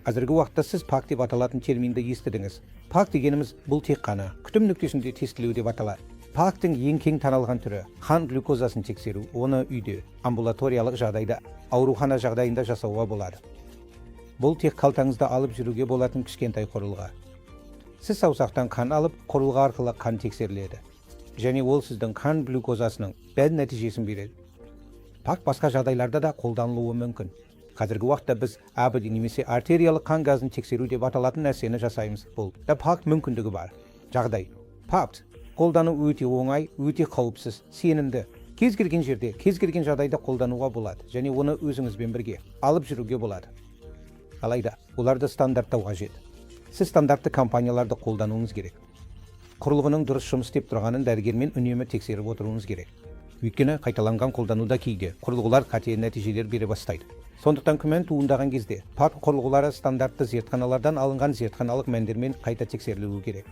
Қазіргі уақытта сіз ПАК деп аталатын терминді естідіңіз. ПАК дегеніміз бұл тек қана күтім нүктесінде тестілеу деп аталады. ПАК-тың ең кең таралған түрі қан глюкозасын тексеру. Оны үйде, амбулаториялық жағдайда, аурухана жағдайында жасауға болады. Бұл тек қалтаңызда алып жүруге болатын кішкентай құрылғы. Сіз саусақтан қан алып, құрылғы арқылы қан тексеріледі. Және ол сіздің қан глюкозасының дәл нәтижесін береді. ПАК басқа жағдайларда да қолданылуы мүмкін. Қазіргі уақытта біз АБД немесе артериялық қан газын тексеру деп аталатын нәрсені жасаймыз. Бұл да ПАК мүмкіндігі бар жағдай. ПАП қолдану өте оңай, өте қауіпсіз, сенімді. Кез келген жерде, кез келген жағдайда қолдануға болады және оны өзіңізбен бірге алып жүруге болады. Алайда оларды стандарттау қажет. Сіз стандартты компанияларды қолдануыңыз керек. Құрылғының дұрыс жұмыс істеп тұрғанын дәрігермен үнемі тексеріп отыруыңыз керек. Өйткені қайталанған қолдануда кейде құрылғылар қате нәтижелер бере бастайды. Сондықтан күмән туындаған кезде ПАП құрылғылары стандартты зертханалардан алынған зертханалық мәндермен қайта тексерілуі керек.